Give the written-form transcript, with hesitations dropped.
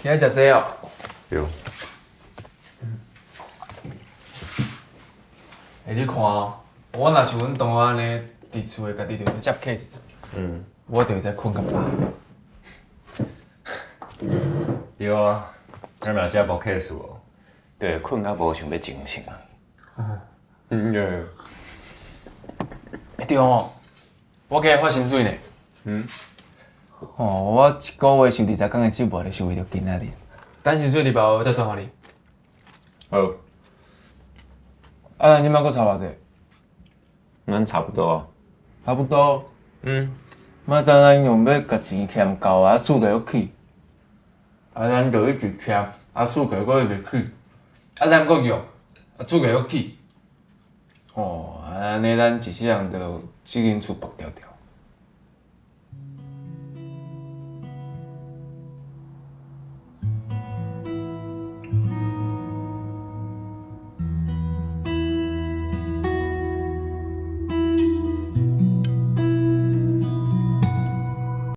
今仔食這哦。對。欸，你看哦，我若是阮同學按呢，佇厝的家己就接 case 做，我就會使睏較飽。對啊，咱若遮無 case 哦，就會睏甲無想欲精神啊。欸，對哦，我今日發薪水呢。哦，我一個月收20工的酒無，就是為著今仔日。等薪水入來，我再轉予你。好。啊，咱這擺閣差偌濟？咱差不多啊。差不多。嗯。莫等咱用欲共錢欠夠啊，厝價閣起。啊，咱就一直欠，啊，厝價閣一直起。啊，咱閣用，啊，厝價閣起。哦，按呢咱一世人就這間厝縛牢牢。